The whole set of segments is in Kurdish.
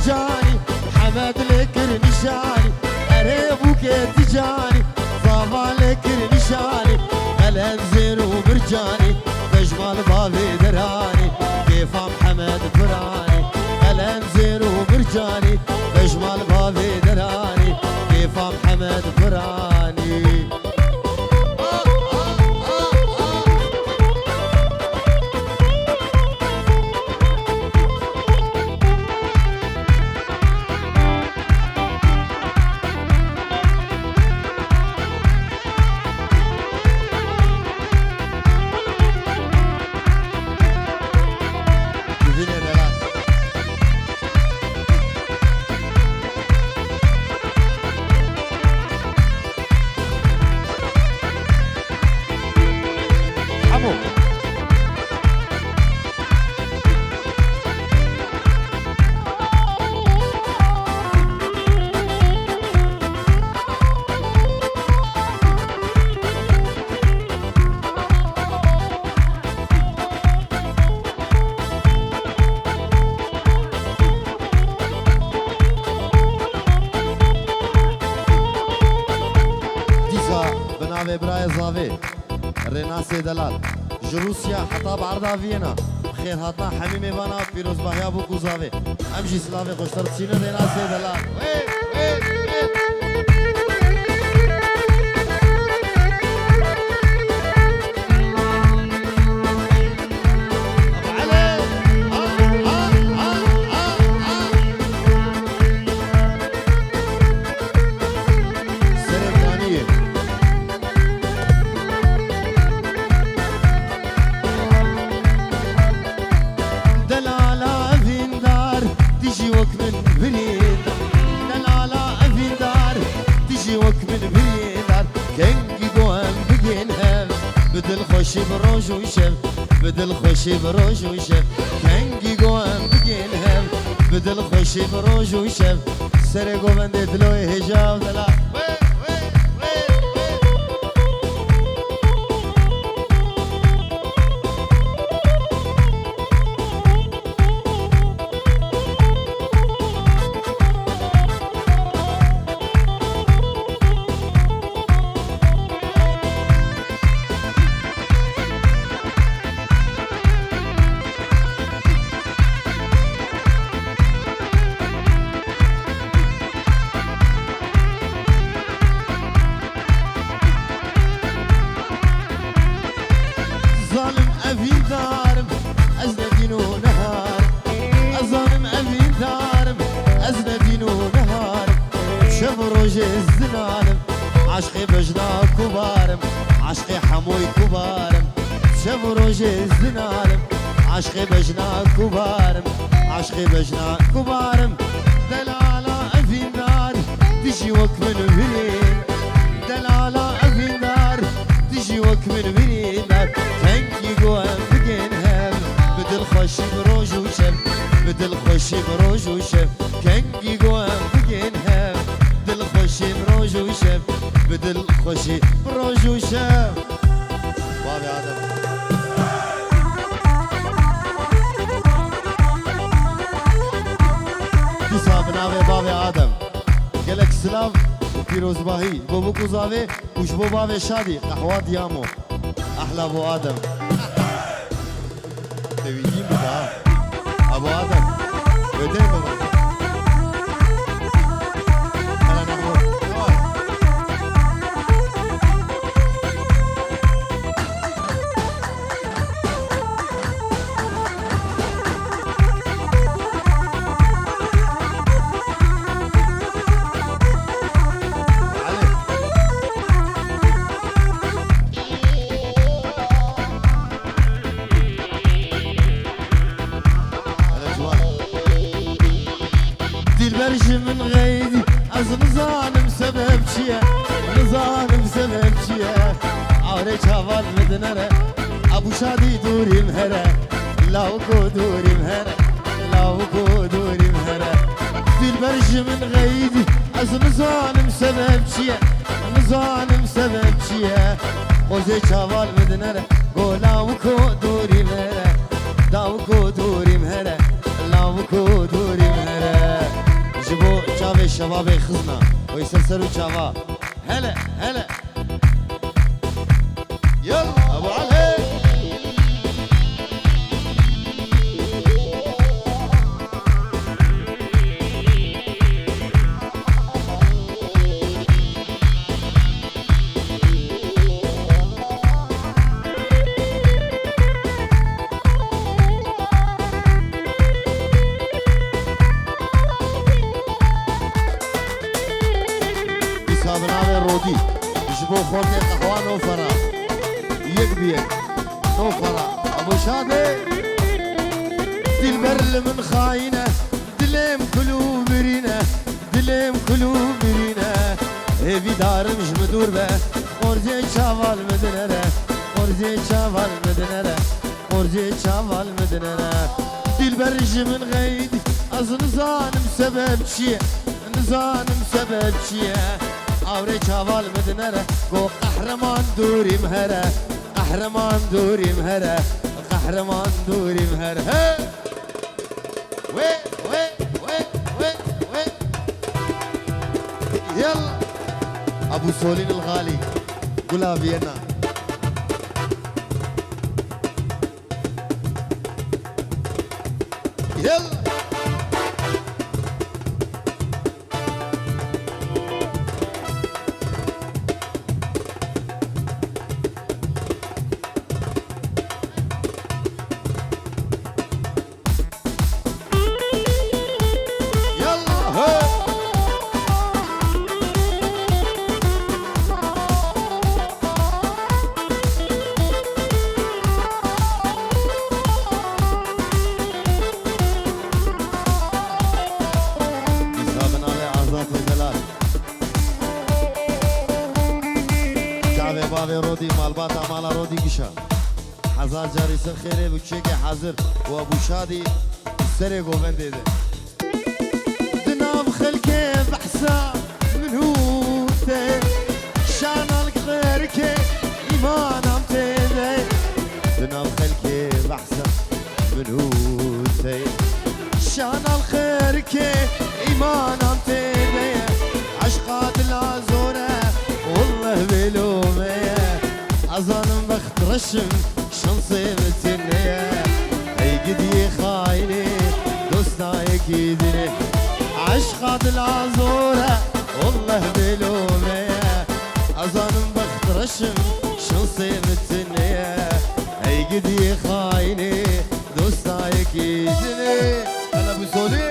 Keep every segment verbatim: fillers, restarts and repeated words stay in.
Canî, Hemed lê kir nîşanî, erê bûkê ti canî, zava lê kir nîşanî, qelen zêr û mircanî, bejmal bavê deranî, kêfa Mihemed Piranî, qelen zêr û mircanî, bejmal bavê deranî, kêfa Mihemed Piranî. Divîne delal. Hemo. Dîsa bi navê birayê Zavê, Rênasê Delal, ji Rûsya heta bi erda Viyena, bi xêrhatina hemî mêvana pîrozbahiya bûk û zavê. Em jî silavê xweştir dişînin Rênasê Delal. Wê, wê, wê. Serê Kaniyê. Delala evîndar, dijî wek min birîndar. Delala evîndar, dijî wek min birîndar. Kengî go em bigên hev, bi dilxweşî bi roj û şev, bi dilxweşî bi roj û şev. Kengî go em bigên hev, bi dilxweşî bi roj û şev. Serê govendê diloyê hêja ew delal. Zalim evîndarim, ez ne dîn û nehar. Ez zalim evîndarim, ez ne dîn û nehar. Şev û rojê zinalim, eşqê bejna kubarim, eşqê hemoy kubarim. Şev û rojê zinalim, eşqê bejna kubarim, eşqê bejna kubarim. Delala evîndar, dijî wek min birîn. Delala evîndar, dijî wek min birîndar. Kengî go em bigên hev, bi dilxweşî bi roj û şev, bi dilxweşî bi roj û şev. Kengî go em bigên hev, dilxweşî bi roj û şev, bi dilxweşî bi roj û şev. Bavê Adem. Dîsa bi navê bavê Adem. Gelek silav û pîrozbahî bo bûk û zavê û ji bo bavê Şadî, qehwa Diyamo. Ehla bo Adem. Tevîdî bida. Abo Adem. Ödey baba. Ana nahmo. Dilber ji min xeydî, ez nizanim sebeb çi ye, nizanim sebeb çi ye. Awre çavan min dinere, Ebû Şadî dûrîm here, lawiko dûrîm here, lawiko dûrîm here. Dilber ji min xeydî, ez nizanim sebeb çi ye, nizanim sebeb çi ye. Xwezê çavan min dinere, go lawiko dûrîm here, lawiko dûrîm here, law Ku dûrî here. Ji bo çavê şebabê xizna. Wê ser ser û çava. Hele, hele. Yalla, Ebu Elê. Dîsa bi navê Rodî ji bo xortê qehwa nofera. Yek bi yek. Nofera. Ebu Şadê. Dilber li min xayîn e. Dilêm kul û birîn e, dilêm kul û birîn e. Hêvîdarim ji min dûr be, qorzê çaval min dinere, qorzê çaval min dinere, qorzê çaval min dinere. Dilber ji min xeyîdî, ez nizanim sebeb çi ye, nizanim sebeb çi ye. Awrê çaval min dinere, go qehreman dûrî min here, qehreman dûrî min here, qehreman dûrî min here. Hey! Wê, wê, wê, wê, wê. Yalla. Abu Solîn el Xalî. Gula Viyena. Yalla. Yalla, hey! Dîsa bi navê Azad Hêzelal. Çavê bavê Rodî, malbata mala Rodî gişa. Hezar carî ser xêrê bi çekê hazir û Ebû Şadî serê govendê de. Di nav xelkê behsa min û te, şana li xerkê îmanan tê de. Di nav xelkê behsa min û te, şana li xerkê îmanan tê de. Eşqa dila zor e, wallah bêlo me ye. Ez zanim bext reşim, şansê min tune ye. Ey gidiyê xayinê, dosta yekî dinê. Eşqa dila zor e, wallah bêlo me ye. Ez zanim bext reşim, şansê min tune ye. Ey gidiyê xayinê, dosta yekî dinê. Hele bu solê.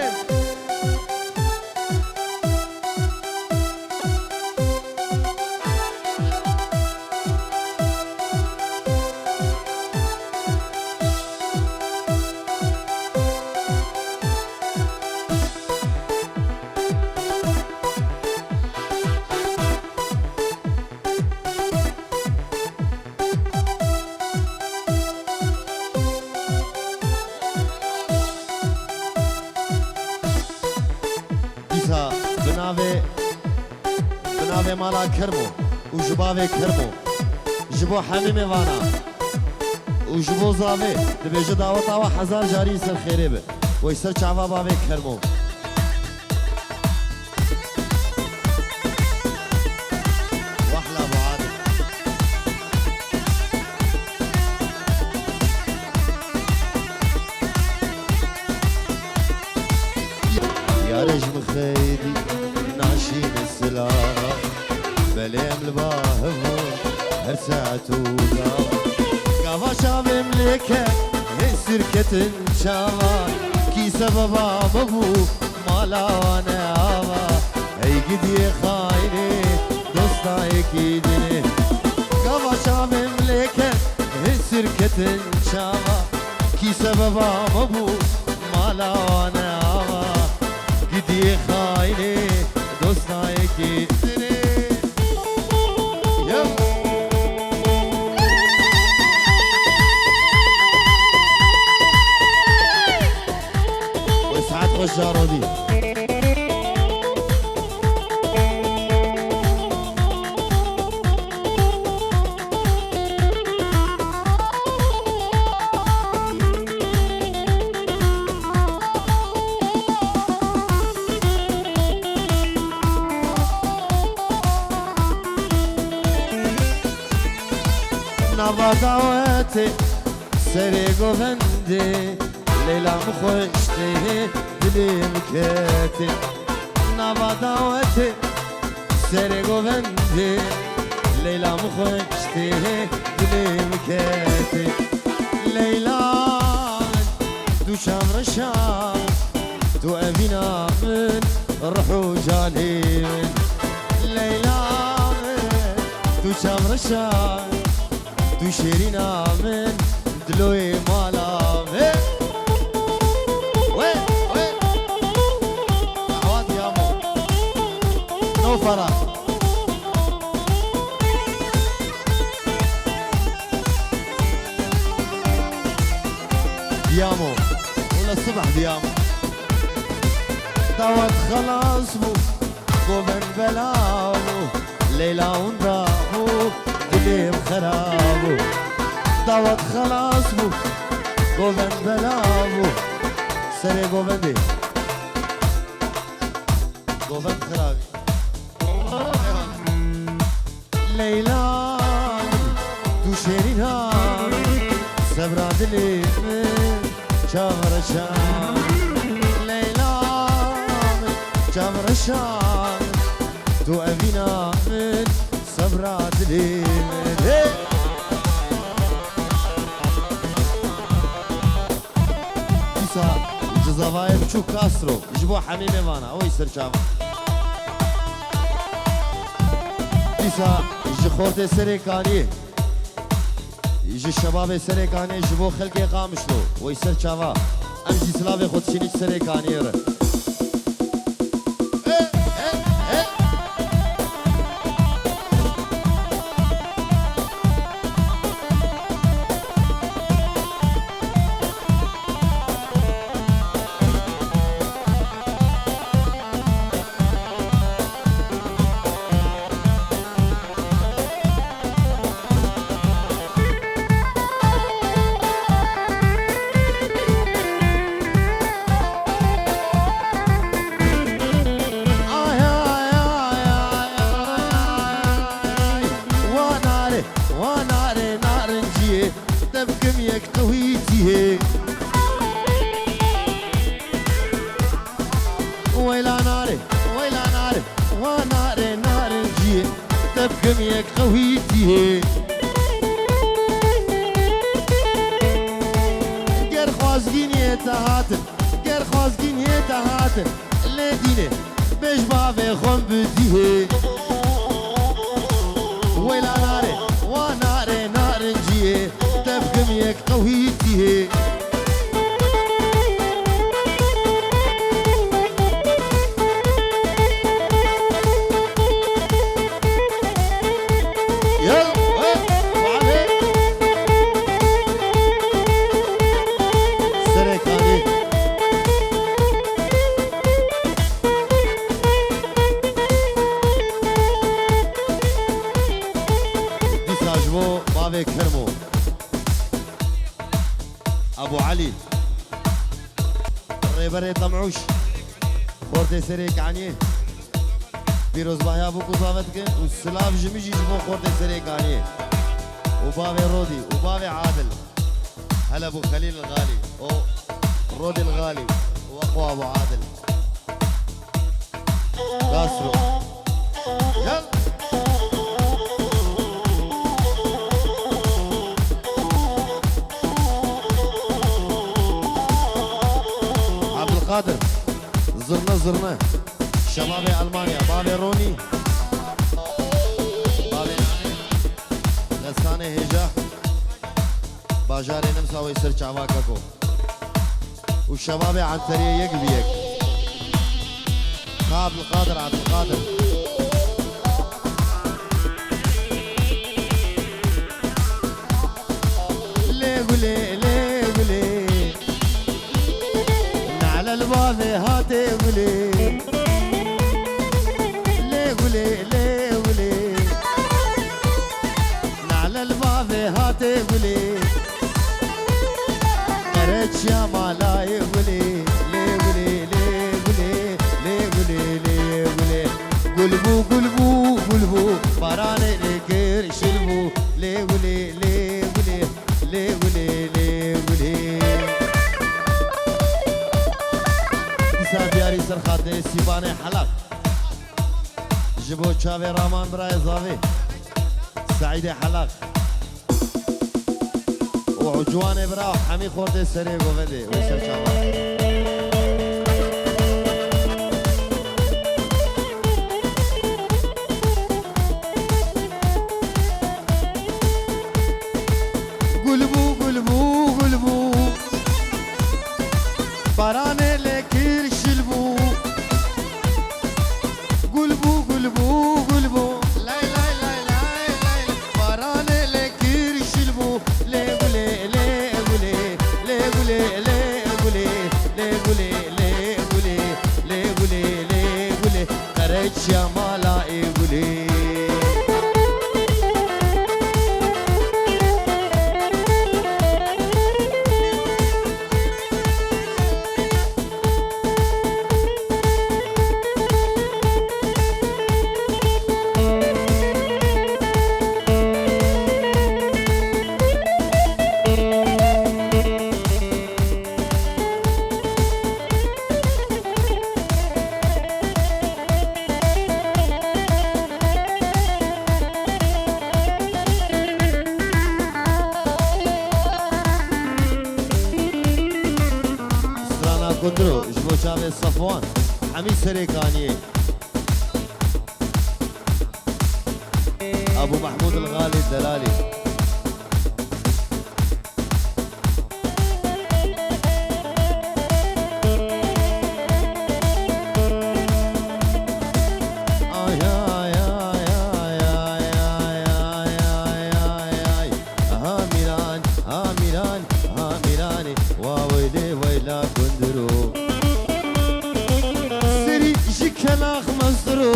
Dîsa bi navê, bi navê mala Kermo û ji bavê Kermo, ji bo hemî mêvana û ji bo zavê dibêje daweta we hezar carî ser xêrê be. Wey ser çava bavê Kermo. Wahla bu Adil. Yarê ji min xeydî naşîne silava. Belê em li ba hev bûn her saet û gava. Gava çavê min lê ket hê sirketin çava. Kî sebeba me bû mala wan e ava. Hey gidiyê xayinê, dosta yekî dinê. Gava çavê min lê ket hê sirketin çava. Kî sebeba me bû mala wan e ava. Gidiyê xayinê, dosta yekî dinê. Yew. Wê saet xweş carodî. Nava dawetê serê govendê, Leyla min xweş tê dilê min ketê. Nava dawetê serê govendê, Leyla min xweş tê dilê min ketê. Leyla min, tu çavreşa min, tu evîna min, ruh û canê min. Leyla min, tu çavreşa min, tu şêrîna min, diloyê mala min. We, we. Awa diyamo. No fara. Diyamo. Wala sibah diyamo. Dawet xelas bû. Govend bela bû, Leyla winda bû, dilê min xera bû. Dawet xelas bû, govend bela bû. Serê govendê. Govend xera bî. Leyla min, tu şêrîna min, sebra dilê min, çavreşa min. Leyla min, çavreşa min, tu evîna min, sebra dilê min. Hey! Dîsa cizavayê biçûk Castro ji bo hemî mêvana, ew ê ser çava. Dîsa ji xortê Serê Kaniyê, ji şebabê Serê Kaniyê, ji bo xelkê Qamişlo, wey ser çava. Em jî silavê xwe dişînin Serê Kaniyê re. Ay, ay, ay, ay, ay, ay. Wa nare, wa nare, narinciyê, te bikim yek qehwî tîhê. Weyla nare, weyla nare, wa nare, narinciyê, te bikim yek qehwî tîhê. Ger xwazgîniyê te hatin, ger xwazgîniyê te hatin, lê dînê bêj bavê xwe bidîhê. Weyla nare, wa nare, narinciyê, te bikim yek qehwî tîhê. Yel, hey, bavê. Serê Kaniyê. Dîsa ji bo bavê Kermo. Ebû Elî. Rêberê Temûş. Xortê Serê Kaniyê. Pîrozbahiya bo ku zave dikin û silav ji min jî ji bo xortê Serê Kaniyê. Û bavê Rodî û bavê Adil. Hele bo Xelîl Xalî û Rodî Xalî û Abu Adil. Castro. Gel. Abdülkadir. Zirne zirne. Şebabê Almanya. Bavê Ronî. Bavê Nane. Xesanê hêja. Bajarê Nimsa wê ser çava keko. Û şebabê Enteriyê yek bi yek. Ka Abdulkadir, Abdulkadir. Lê gulê, lê gulê. Nale li bavê hatê gulê. Lê gulê, lê gulê. Nale li bavê hatê gulê. Qereçiya malayê gulê. Lê gulê, lê gulê, lê gulê, lê gulê. Gul bû, gul bû, gul bû. Baranê lê kir şil bû. Lê gulê, lê Lê gulê, lê gulê. Dîsa diyarî ser xatirê Sîbanê Helaq. Ji bo çavê Raman birayê zavê Seîdê Helaq û Ciwanê bira û hemî xortê serê govedê wê ser çavan. Gul bû, gul bû, gul bû. Baranê lê kir şil bû. Gul bû, gul bû, gul bû. Lay, lay, lay, lay, lay. Baranê lê kir şil bû. Lê gulê, lê gulê, lê gulê, lê gulê, lê gulê, lê gulê, lê gulê, lê gulê. Qereçiya mala ê gulê. Strana Kundiro ji bo çavê Safwan, hemî serê kaniyê. Abu Mahmud el Gali Delali. Ay, ay, ay. Hamiran, Hamiran, Hamiranê, wa weylê weyla gundiro. Serî ji kelax mezdiro.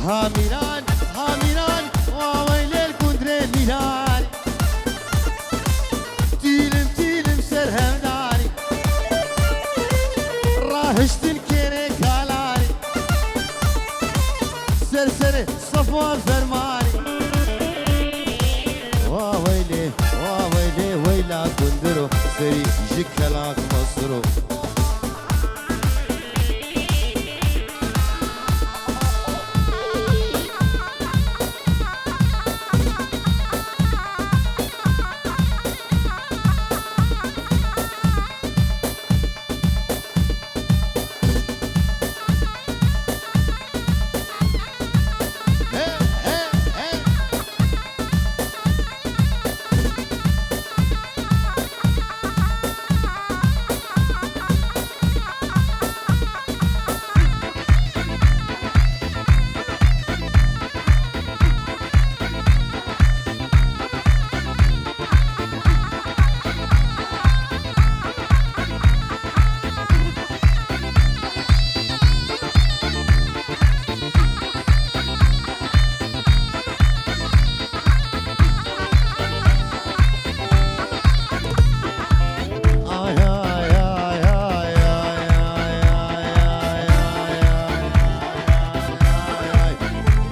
Hamiran, Hamiran, wa weylê gundrê Mîran. Tîlim, tîlim ser hevdarî. Rahiştin kêrê kalarî. Ser serê Safwan Fermanî. Wa weylê, wa weylê, weyla gundiro, serî ji kelak mesiro.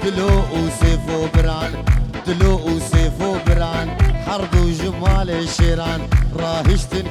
Dilo û sêfo biran, dilo û sêfo biran, her du ji malê şêran rahiştin.